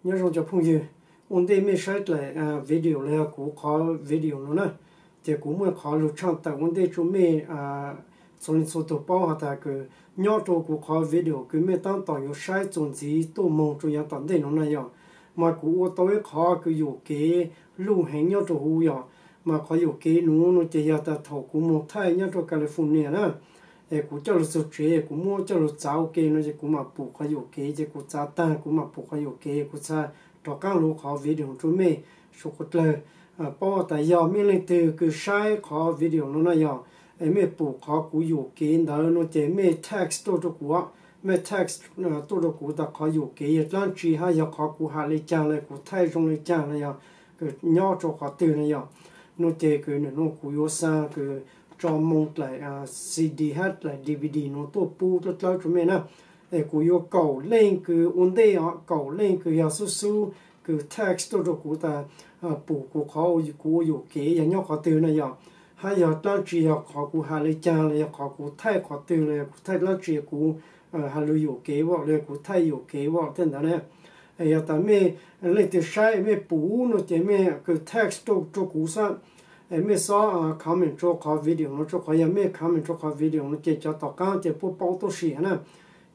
Nyob zoo cov phooj ywg, ua ntej mej saib daim video los yog kuv qhov video no na, ces kuv muaj qhov lug tshaj tawm ua ntej rua mej txhua leej txhua tug paub has tas kws nyob rua kuv qhov video kws mej taab tom yuav saib txuas ntxiv tuaj moog rua yaav tom ntej no na yog, mas kuv ua tau ib qhov kws yuam kev luj heev nyob rua huv yog, mas qhov yuam kev nuav no ces yog tas thaum kuv moog thaij nyob rua California na, es kuv coj lug txug tsev kuv muab coj lug txav ua ke no ces kuv mam pum qhov yuam kev, ces kuv txav taag kuv mam pum qhov yuam kev, kuv txhaj rov qaab lug qhov video rua mej suav quas dlawg paub tas yog mej leej twg kws saib qhov video no na yog, es mej pum qhov kuv yuam kev ntawd no ces mej text tuaj rua kuv, mej text tuaj rua kuv tas qhov yuam kev yog dlaab tsi hab yog qhov kuv has le caag los kuv thaij zoo le caag los yog nyob rua qhov twg na yog, no ces kws nwm no kuv yuav xaa kws tso moog daim CD hab daim DVD no tuaj pub dlawb dlawb rua mej na. Es kuv yuav kaum leej kws ua ntej os, kaum leej kws yog xub xub kws text tuaj rua kuv tas pum kuv qhov kuv ua yuam kev yog nyob qhov twg na yog, hab yog dlaab tsi yog qhov kuv has le caag los yog qhov kuv thaij qhov twg los yog kuv thaij dlaab tsi kuv has lug yuam kev as los yog kuv thaij yuam kev as tej ntawd na. Es yog tas mej leej twg saib mej pum no ces mej kws text tuaj rua kuv xwb, es mej xob comment rua qhov video no, rua qhov yog mej comment rua qhov video no ces cov tom qaab ces puab paub tuaj si na.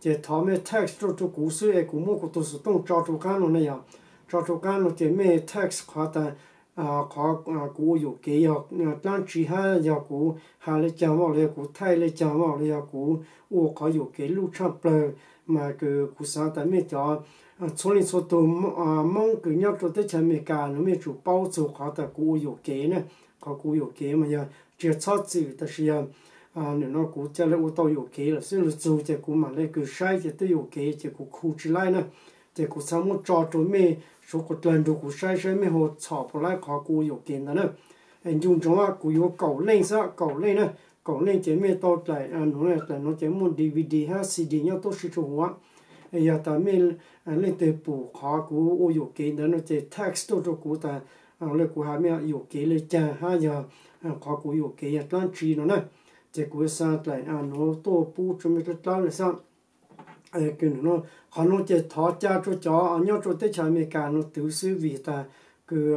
Ces thov mej text tuaj rua kuv xwb es kuv muab kuv tug xov tooj tso rua qaab no na yog, tso rua qaab no ces mej text qhov tas qhov kuv ua yuam kev yog dlaab tsi hab yog kuv has le caag as los yog kuv thaij le caag as los yog kuv ua qhov yuam kev luj tshaj plawg, mas kws kuv xaav tas mej cov txhua leej txhua tug Moob kws nyob rua teb chaws Amelikas no mej tsum paub txug qhov tas kuv ua yuam kev na, qhov kuv yuam kev mas yog tsi yog txhob txwm tab sis yog nwm no kuv ca le ua tau yuam kev lawm xwb lug txug ces kuv mam le kws saib ces twb yuam kev ces kuv khu tsi laib na. Ces kuv txhaj muab tso rua mej suav quas dlawg nrug kuv saib saib mej ho txhom puas laib qhov kuv ua yuam kev ntawd na. Es ncu ntsoov kuv yuav kaum leej xwb, kaum leej na, kaum leej ces mej tau daim nuav, daim nuav ces muaj DVD hab CD nyob tuab si rua huv. Es yog tas mej leej twg pum qhov kuv ua yuam kev ntawd no ces text tuaj rua kuv tas le kuv has mej yuam kev le caag hab yog qhov kuv yuam kev yog dlaab tsi no na. Ces kuv yuav xaa daim nuav tuaj pub rua mej dlawb dlawb le xwb. Qhov nuav ces thov ca rua cov nyob rua teb chaws Amelikas no twv xwb vim tas kws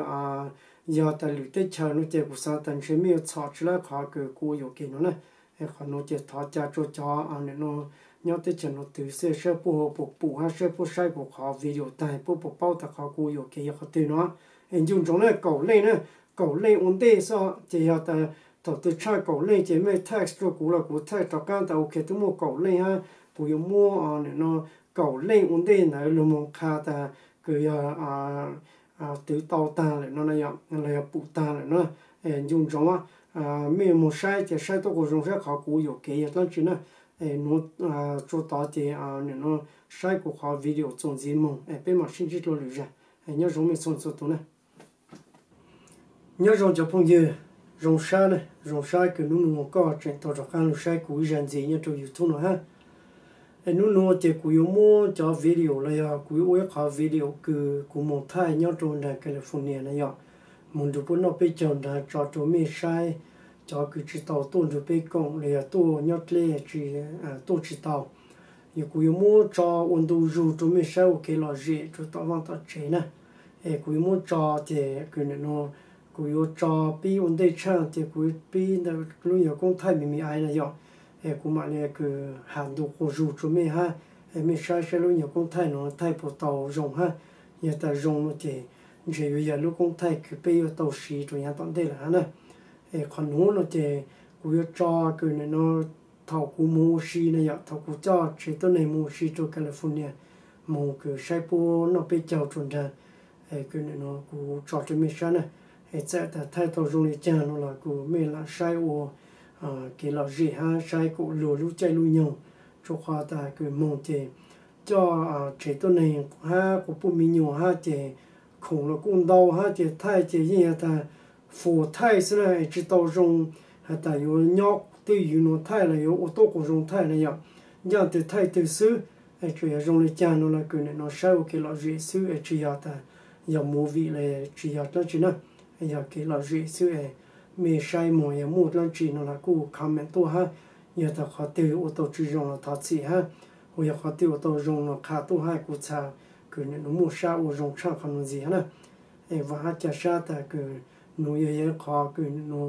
yog tas lwm teb chaws no ces kuv xaav tas ntshe mej yuav txhom tsi laib qhov kws kuv ua yuam kev no na. Qhov nuav ces thov ca rua cov nwm no nyob teb chaws no twv xwb saib puab ho puas pum hab saib puab saib kuv qhov video taag puab puas paub tas qhov kuv ua yuam kev yog qhov twg no. Es ncu ntsoov na kaum leej na, kaum leej ua ntej xwb ces yog tas thaum twg tshaj kaum leej ces mej text rua kuv los kuv thaij rov qaab tas ok twb muaj kaum leej hab kuv yuav muab nwm no kaum leej ua ntej ntawd lug moog qha tas kws yog twv tau taag lawm no los yog pum taag lawm no. Ncu ntsoov mej moog saib ces saib tuab quas zoo saib qhov kuv ua yuam kev yog dlaab tsi na. Nuav tsuas tod ces nwm no saib kuv qhov video txuas ntxiv moog es peb mam sib ntsib dlua lwm zag. Nyob zoo mej txhua txhua tus na. Nyob zoo cov phooj ywg, zoo sab na, zoo sab kws nub nua koj tseem tau rov qaab lug saib kuv ib zag ntxiv nyob rua YouTube no hab. Es nub nua ces kuv yuav muab cov video los yog kuv yuav ua ib qhov video kws kuv moog thaij nyob rua nraag California na yog, moog nrug puab noj peb caug nraag tso rua mej saib, cov kws tsi tau tuaj nrug peb koom los yog tuaj nyob dleb tsi tuaj tsi tau. Yog kuv yuav muab tso ua ntu zug rua mej saib ua kev lom zem rua tom vaj tom tsev na. Es kuv yuav muab tso ces kws nwm no kuv yuav tso pib ua ntej tshaj ces kuv yuav pib ntawm lub nyuag koob thaij me me aiv na yom. Es kuv mam li kws has ntu quas zug rua mej hab, es mej saib saib lub nyuag koob thaij no thaij puas tau zoo hab. Yog tas zoo no ces ntshe yuav yog lub koob thaij kws peb yuav tau siv rua yav tom ntej lawm hab na. Es qhov nuav no ces kuv yuav tso kws nwm no thaum kuv moog ua si na yom, thaum kuv coj tsev tuab neeg moog ua si rua California, moog kws saib puab noj peb caug rua nraag, kws nwm no kuv tso rua mej saib na. Es txawm tas thaij tau zoo li caag no los kuv mej lam saib ua kev lom zem hab saib kuas luag lub caij lub nyoog, rua qhov tas kws moog ces coj tsev tuab neeg hab quas puj me nyuam hab ces khoom los kuj ntau hab ces thaij ces yeej has tas fuas thaij xwb na es tsi tau zoo has tas yuav nyob twj ywm no thaij los yuav ua tuab quas zoo thaij na yom. Ncaaj twg thaij twg xwb, es tsuas yog zoo li caag no los kws nwm no saib ua kev lom zem xwb es tsi yog tas yog movie los tsi yog dlaab tsi na, yog kev lom zem xwb es mej saib moog yog muaj dlaab tsi no los kuj comment tuaj hab. Yog tas qhov twg ua tau tsi zoo los thov txim hab, ua yog qhov twg ua tau zoo los qha tuaj hab kuv txhaj kws nim no muaj sab ua zoo tshaj qhov nuav ntxiv na. Es vaam hab ca sab tas kws nuav yog yog qhov kws nim no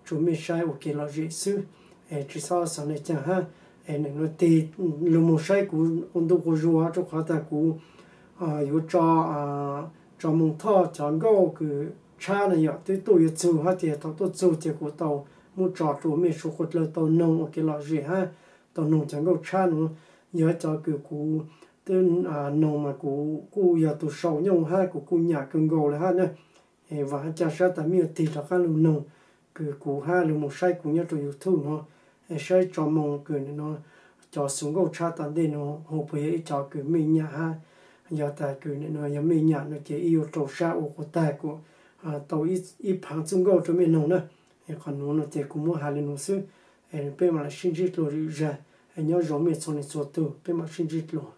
tsuas mej saib ua kev lom zem xwb, es tsi xob xav le caag hab. Es nim no tig lug moog saib kuv ua ntu quas zuag rua qhov tas kuv yuav tso, tso moog thoj cov nkauj kws tshab na yom, twb tuaj yuav txug hab ces thaum tuaj txug ces kuv tau muab tso rua mej suav dlawg tau noog ua kev lom zem hab tau noog cov nkauj tshab nuav. Yog cov kws kuv twb noog mas kuv kuj yog tug sau nyooj hab kuv kuj nyam kawg nkaus le hab na. Es vaam hab ca sab tas mej yuav tig rov qaab lug noog kws kuv hab lug moog saib kuv nyob rua YouTube nuav, es saib tso moog kws nim no cov xuv nkauj tshab tom ntej nuav hu puas yog ib cov kws mej nyam hab. Yog tas kws nim no yog mej nyam no ces ib yuav rau sab ua quas tag kuas tau ib phaav txuj nkauj rua mej noog na. Es qhov nuav no ces kuv muab has le nuav xwb, peb mam le sib ntsib dlua lwm zag. Nyob zoo mej txhua leej txhua tug, peb mam sib ntsib dlua.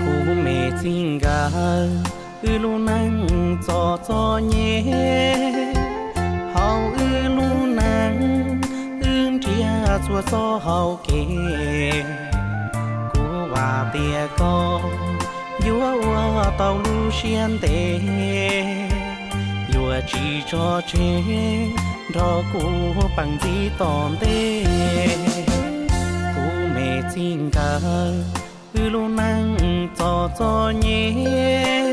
Kuv me txij nkawm, wb lub neej txom txom nyem, hauv wb lub neej wb nrhiav txhua txoj hau kev. Kuv vam tias koj yuav ua tau lub siab ntev, yuav tsis tso tseg nrog kuv peem ntxiv tom ntej. Kuv me txij nkawm, wb lub neej txom txom nyem,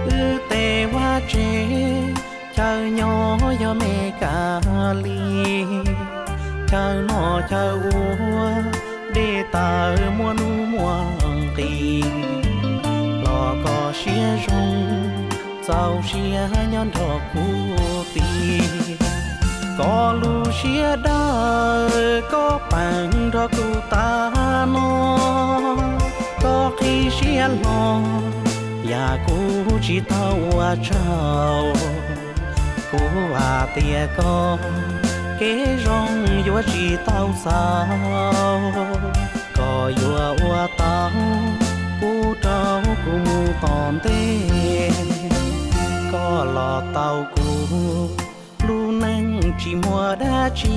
wb tej vaj tsev chaw nyob yog me kav li, chaw noj chaw ua, dej tawm muaj hnub muaj nqis, los koj siab zoo, txaus siab nyob nrog kuv txiv. Koj lub siab dawb koj peem nrog kuv tag no, koj Siab hlo yam kuv tsis tau ua tsaug, kuv vam tias koj kev zoo yuav tsis tau xaus. Koj yuav ua tau kuv rau kuv mus tom ntej, koj los tau kuv lub neej tsis muaj dab tsi.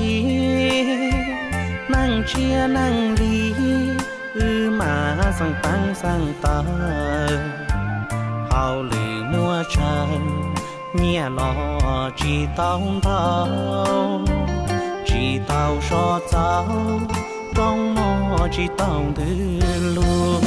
Neej tshiab neej lig wb mam xeem peev xeem tawm, hauj lwm muaj tsawg nyiaj los tsis tau ntau, tsis tau so txaus, roob no tsis tau ntws lug.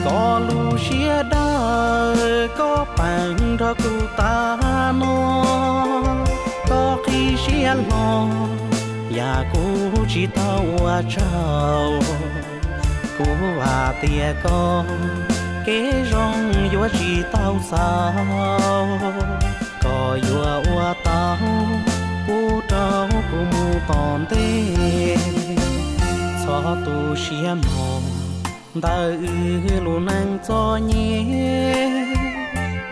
Koj lub siab dawb koj peem nrog kuv tas no, koj qhib siab hlo yam kuv tsis tau ua tsaug. Kuv vam tias koj kev zoo yuav tsis tau xaus, koj yuav ua tau kuv rau kuv mus tom ntej. Txhob tu siab mog ntawm wb lub neej txom nyem,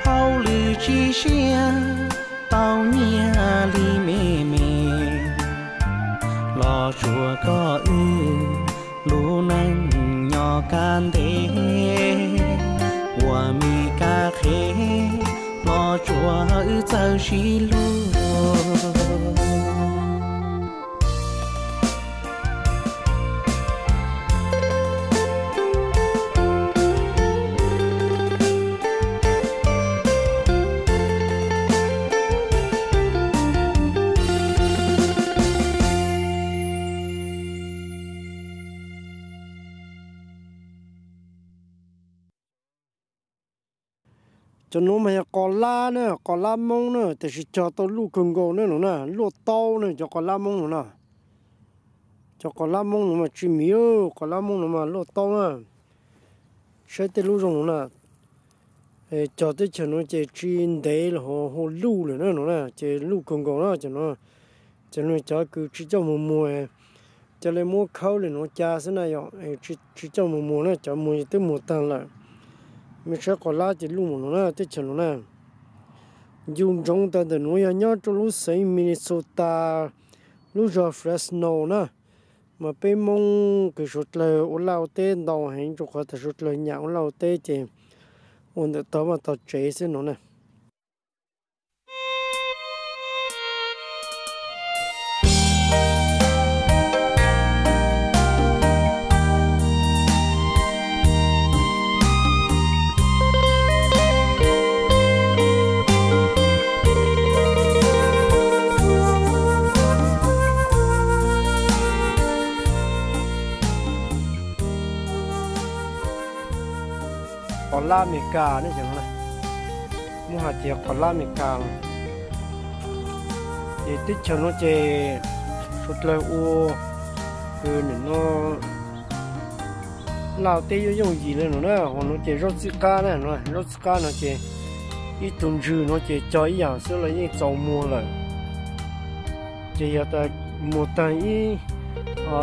hauj lwm tsis siab tau nyiaj li me me, los tsuav koj wb lub neej nyob kaj ntev, ua me kab qhe los tsuav wb txawj sib hlub. Cov nuav mas yog qos lab na, qos lab Moob na, tiam sis cog tau luj kawg nkaus na no na, luaj taub na cov qos lab Moob no na. Cov qos lab Moob no mas tsis miv, qos lab Moob no mas luaj taub na. Saib tej lub zoo no na. Cog teb chaws no ces tsis ntev los hu luj lawm na no na, ces luj kawg nkaus na cov no. Cov no cov kws tsis coj mus muag, cov li muab khawb li no cas xwb na yom, tsis coj mus muag na, cov muag twb muag tag lawm. Mej saib qos lab ces luj mus no na, teb chaws no na. Ncu ntsoov tas ntawm nuav yog nyob rau lub xeev Minnesota, lub zog Fresno na. Mas peb Moob kws suav dlawg ua laj ua teb ntau heev rau qhov tas suav dlawg nyam ua laj ua teb ces ua ntawm tog vaj tog tsev xwb no na. Qos lab Amelikas ne, muab has tias qos lab Amelikas. Ces teb chaws no ces suav dlawg ua kws nim no laj teb yooj yooj yim li no na, hos no ces zaub txib qab na, zaub txib qab no ces ib tug ntswg no ces cog ib yam xwb los yeej txaus muag lawm. Ces yog tas muag tag ib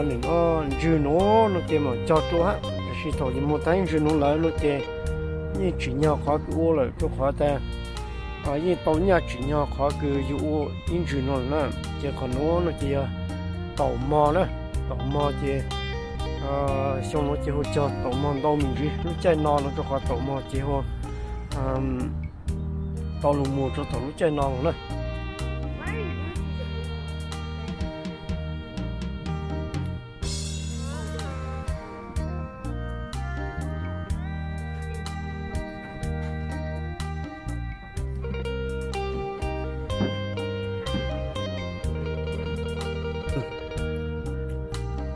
nim no ntswg no no ces mam cog dlua hab, tab sis thaum yus muag tag ib ntswg no lawm no ces yeej tsim nyog qhov kws ua lawm rau qhov tas yeej tau nyaj tsim nyog qhov kws yus ua ib ntswg no lawm na. Ces qhov nuav no ces yog taum mog na, taum mog ces xyoo no ces hu cog taum mog ntau me ntsis lub caij no no rau qhov taum mog ces hu tau lug muag rau thaum lub caij no los na.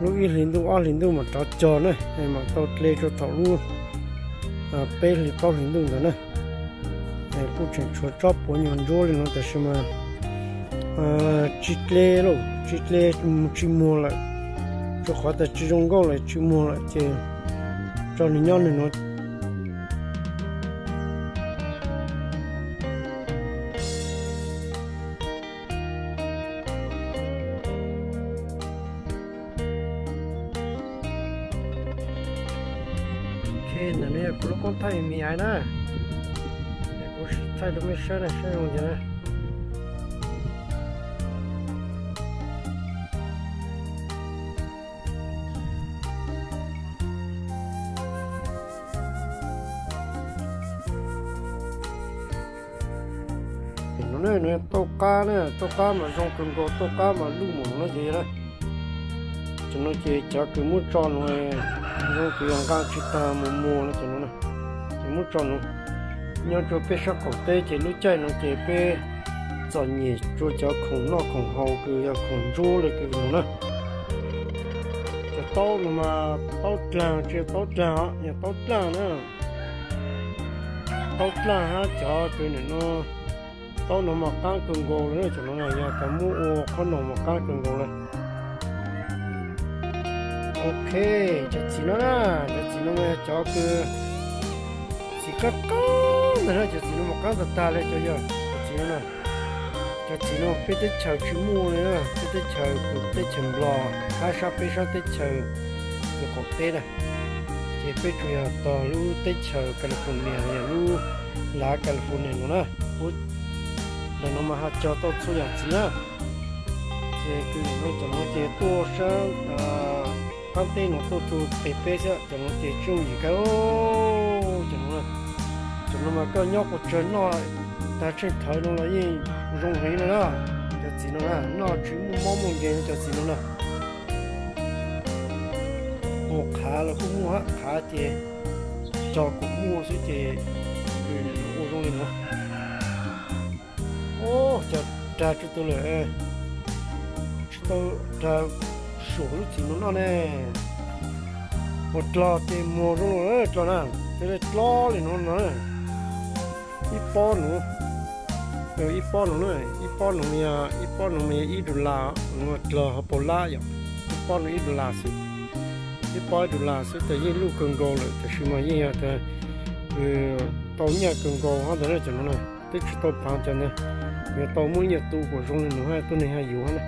Lub ib hlis ntuj ob hlis ntuj mam rov cog na, mam tau dle rau thaum lub peb hlis plaub hlis ntuj ntawd na. Kuj tseem tshuav tsob puav nyuag ntsuab li no tab sis mas tsis dle lauj, tsis dle, tsis muag lawm, rau qhov tas tsis zoo nkauj lawm tsis muag lawm ces tso nws nyob nws no. Ntawm no yog kuv lub koob thaij mi aiv na, kuv sim thaij rau mej saib na, saib zoo cas na. Tauj qab na, tauj qab mas zoo kawg nkaus, tauj qab mas luj mus no ces na. Cov no ces cov kws muab tso no zoo kws yog nqa tsis tag mus muag no ces no na. Ces muab tso no, nyob rau peb sab qaum teb ces lub caij no ces peb txom nyem rua cov khoom noj khoom haus kws yog khoom ntsuab le kws no na. Cov taub no mas taub dlaag, tsis yog taub dlaag os, yog taub dlaaj na. Taub dlaaj hab cov kws nim no, taub no mas qaab kawg nkaus le, cov no yog cov muab ua qhob noom mas qaab kawg nkaus le. Ok, cov txiv no na, cov txiv no mas yog cov kws txiv qaab qaab ntag na, cov txiv no mas qaab tag tag le cov yog cov txiv no na. Cov txiv no peb teb chaws tsis muaj li na, peb teb chaws, teb chaws Nplog hab sab peb sab teb chaws kws qaum teb na, ces peb tsuas yog tog lub teb chaws California, yog lub lav California no na. Ntawm no mas ho cog tau txhua yam txiv na. Ces kws cov no ces tuaj sab qaab teb no tuaj rua peg peb xwb, cov no ces tsis yooj yim kawg. Cov no, cov no mas koj nyob quas tsawg noj tag tsheej thawv no los yeej zoo heev no na. Cov txiv no na noj tsis muaj mob muaj nkeeg cov txiv no na. Mus qhav los kuj muaj hab, qhav ces cog kom muaj xwb ces ua zoo li no. Cov dag tsis tau lawm, tsis tau dag suam lub txiv no noj ne. Ua dlog ces muag zoo li dlog na, tej dlog li no no. Ib pob nuav, ib pob nuav na, ib pob nuav, ib pob nuav mas yog ib dollar, nuav dlog hauv paus lab yom. Ib pob nuav ib dollar xwb, ib pob ib dollar xwb tas yeej luj kawg nkaus lawm, tab sis mas yeej yog tas tau nyaj kawg nkaus hab ntawd na cov no na. Twb tsis tau phaav cov ntawd, yuav tau muaj ib nyuag tu kuas zoo li nuav hab tuab neeg hab yuav hab na.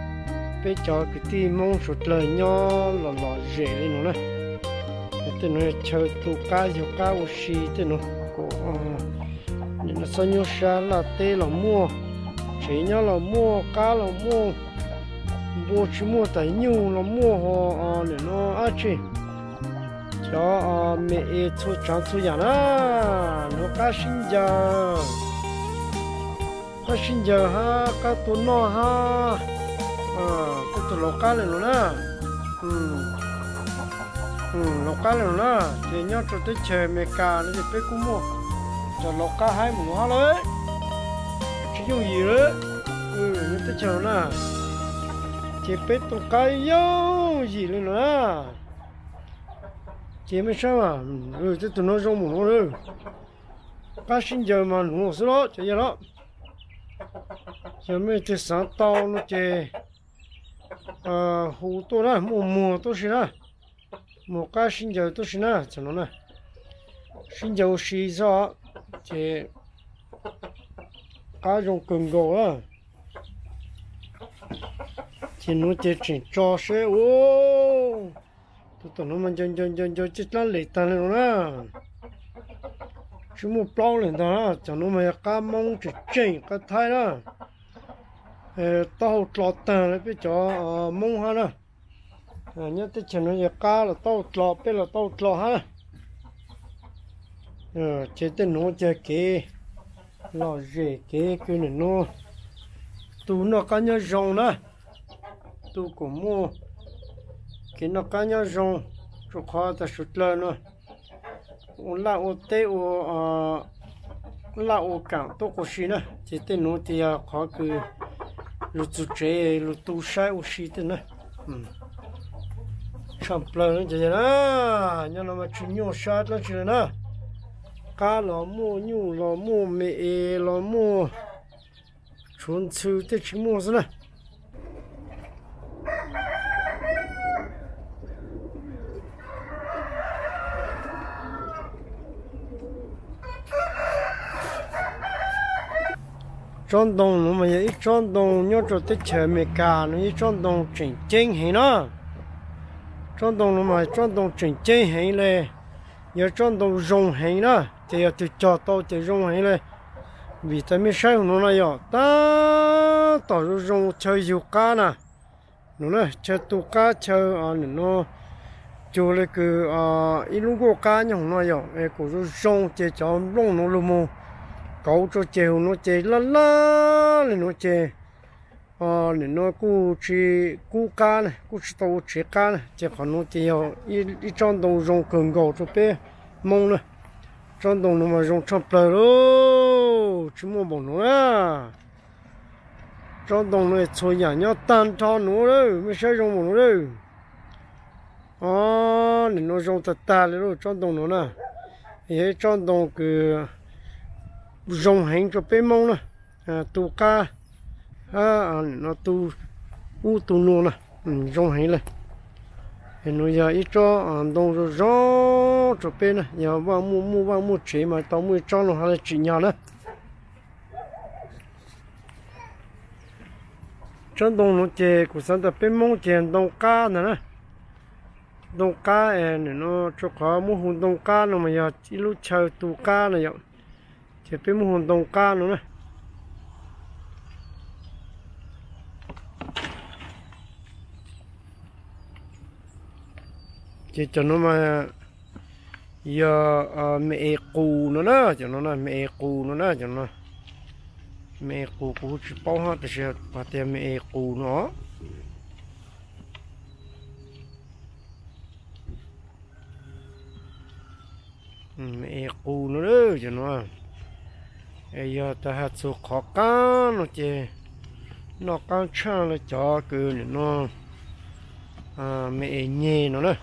Peb cov kwv tij Hmoob suav dlawg nyob los lom zem li no na. Tej nuav chaw tu qab yug qab ua si tej nuav, kuas nim no xob nyuaj sab, laj teb los muaj, tsev nyob los muaj, qab los muaj, npua tsis muaj tas nyuj los muaj, ho nim no dab tsi, cov me es txhua tsaav txhua yam na. Nuav qab sib ncaws, qab sib ncaws hab qab tua noj hab, tej tug lauv qab le nuav na. Lauv qab le nuav na, ces nyob rau teb chaws Amelikas no ces peb kuj muaj cov lauv qab haib mus nuav hab lawm. Tsis yooj yim lawm, nyob teb chaws nuav na, ces peb tu qab yooj yim le nuav na. Ces mej saib mas, tej tug nuav zoo mus nuav lawm. Qab sib ncaws mas nuav xwb los cov yawg los. Yog mej twg xaav tau no ces hu tuaj na, muaj muag tuaj si na, muag qab sib ncaws tuaj si na, cov no na. Sib ncaws ua si xwb, ces qab zoo kawg nkaus na. Ces nuav ces tseem tso seb ua, tus tom nuav mas ncaws ncaws ncaws ncaws caj dlaab lem taag le nuav na. Tsis muaj plaub lawm ntag na, cov nuav mas yog qab Moob tseem tseem qab Thaib na. Taub hau dlo taag le peb cov Moob hab na. Nyob teb chaws nuav yog qab los taub hau dlo, peb los taub hau dlo hab. Ces tej nuav ces kev lom zem kev kws nim nuav tu noj qab nyob zoo na, tu kom muaj kev noj qab nyob zoo, rua qhov tas suav dlawg nuav ua laj ua teb ua laj ua kaam tuaj quas si na, ces tej nuav ces yog qhov kws lug txug tsev lug tu saib ua si tej na. Tshaj plawg no ces yog na, nyob no mas tsis nyuaj sab dlaab tsi le na. Qab los muaj, nyuj los muaj, me es los muaj, tshuav ntxhw tej tsis muaj xwb na. Tsob ntoo no mas yog ib tsob ntoo nyob rau teb chaws Amelikas no, ib tsob ntoo tseem ceeb heev na. Tsob ntoo no mas tsob ntoo tseem ceeb heev li, yog tsob ntoo zoo heev na, ces yog tus cog tau ces zoo heev li. Vim tas mej saib hauv no na yom, tab tom zoo zoo chaw yug qab na, no na, chaw tu qab, chaw nim no cuag li kws ib lub nkuaj qab nyob hauv no yom, kuj zoo zoo ces cov nplooj no lug moog kauv rau ces hauv no ces laj laj li no ces nim no kuj tsis kub qab na, kuj tsis tau ua tsev qab na, ces qhov no ces yog ib tsob ntoo zoo kawg nkaus rau peb Hmoob na. Tsob ntoo no mas zoo tshaj plawg lauj, tsis muaj npaum nuav na. Tsob ntoo no txhua yaam nyob taag nrho nuav lawm, mej saib zoo npaum nuav lawm. Nim no zoo tag tag li lauj, tsob ntoo nuav na. Yog ib tsob ntoo kws zoo heev rau peb Hmoob na, tu qab, nim no tu ub tu nuav na, zoo heev li. Nuav yog ib tsob ntoo zoo zoo rau peb na, yog vaaj muaj, muaj vaaj muaj tsev mas tau muaj ib tsob nuav hab le tsim nyog na. Tsob ntoo nuav ces kuv xaav tas peb Hmoob ces ntoo qab ntag na. Ntoo qab, nim no rua qhov muab hu ntoo qab no mas yog ib lub chaw tu qab na yom, ces peb muab hu ntoo qab no na. Ces cov no mas yog me es qus no na, cov no na, me es qus no na, cov no. Me es qus kuv kuj tsis paub hab, tab sis hais tias me es qus no. Me es qus no, cov no. Es yog tas has txug qhov qaab no ces noj qaab tshaj le cov kws nim no me es nyeg no na.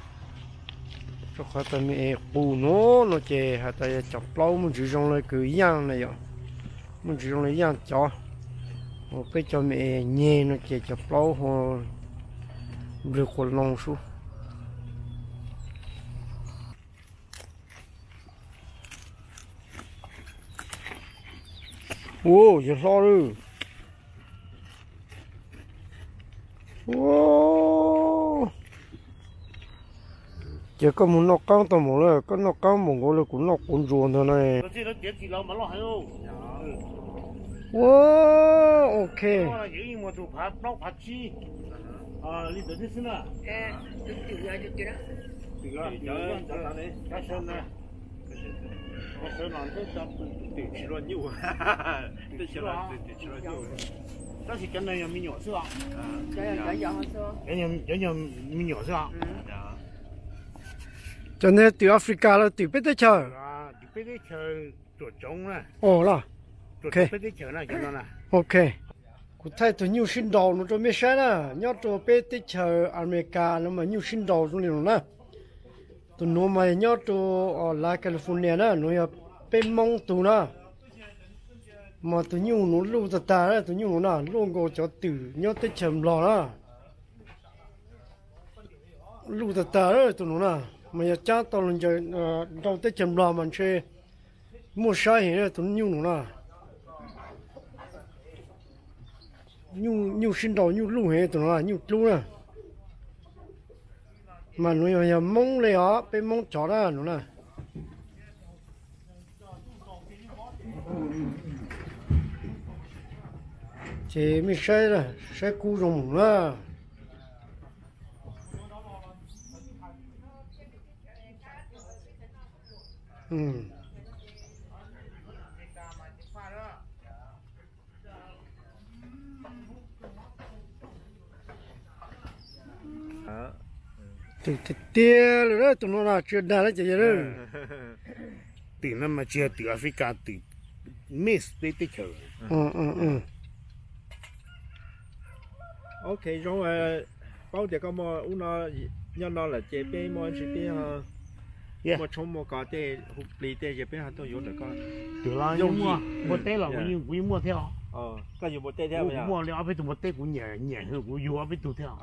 Rua qhov tas me es qus no, no ces has tas yog cov plaub muaj ntsis zoo le kws yaaj na yom, muaj ntsis zoo le yaaj cov. Ua peb cov me es nyeg no ces cov plaub hu nplwg quas loo sub. Ua, yog hlob lawm. Ua, ces koj mus noj qaab tau mus lawm, koj noj qaab mus nkaus le kuv noj quav ntsuas ntag na. Ua, ok. Tab sis cov no yog me nyuam xwb os. Cov no yog me nyuam xwb os. Cov no twm Africa los twm peb teb chaws? Peb teb chaws tuam tsoov na. Os, los. Ok. Kuv thaij tug nyuj sib nraus no rau mej saib na, nyob rau peb teb chaws Amelikas no mas nyuj sib nraus zoo li no na. Tus nuav mas nyob rau lav California na, nuav yog peb Moob tug na. Mas tus nyuj nuav luj tag tag, tus nyuj nuav na luj nkaus cov twm nyob teb chaws Nplog na. Luj tag tag tus nuav na, mas yog cab tau lug ncaws nraus teb chaws Nplog mas ntshe muaj saib heev tus nyuj nuav na. Nyuj sib nraus nyuj luj heev tus nuav na, nyuj dlub na. Mas nuav yog Moob le os, peb Moob cov na nuav na. Ces mej saib, saib kub zoo mus na. Twm tiag tiag lawm, tus nuav na tsis dag na ces yog twm no mas tsis yog twm Africa, twm mix peb teb chaws. Ok, zoo, paub tias koj muaj ub no nyob no lawm ces peb muaj ib ntsis peb Muaj tshoob muaj kos tej hu plig tej ces peb ho tuaj yuav ntawm koj. Twb los muaj npua teb los kuv yeej, kuv yeej muaj thiab os. Koj yug npua teb thiab? Kuv muaj li ob peb tug npua teb, kuv nyiam nyiam, kuv yug ob peb tug thiab.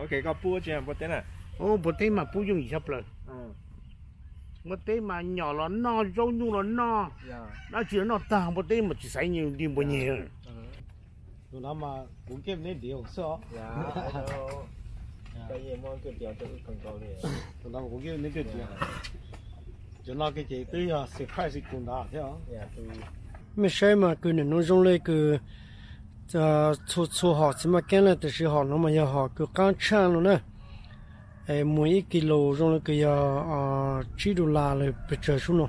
Ok, koj pub tsi npua teb na? Npua teb mas pub yooj yim tshaj plaws. Npua teb mas nyom los noj, zaub nyuj los noj, dab tsi los noj tag, npua teb mas tsis xaiv li npua nyeg. Tus no mas kuv kiag neb diav xwb os. Tus no kuv kiag neb diav. Cov no ces twb yog surprise kuv ntawd thiab. Mej saib mas kws nim no zoo le kws txhua txhua hom txiv maj keeb le, tab sis hom no mas yog hom kws qab tshaj no na. Muag ib kis lus zoo le kws yog tsib dollar lawm pes tsawg sub no.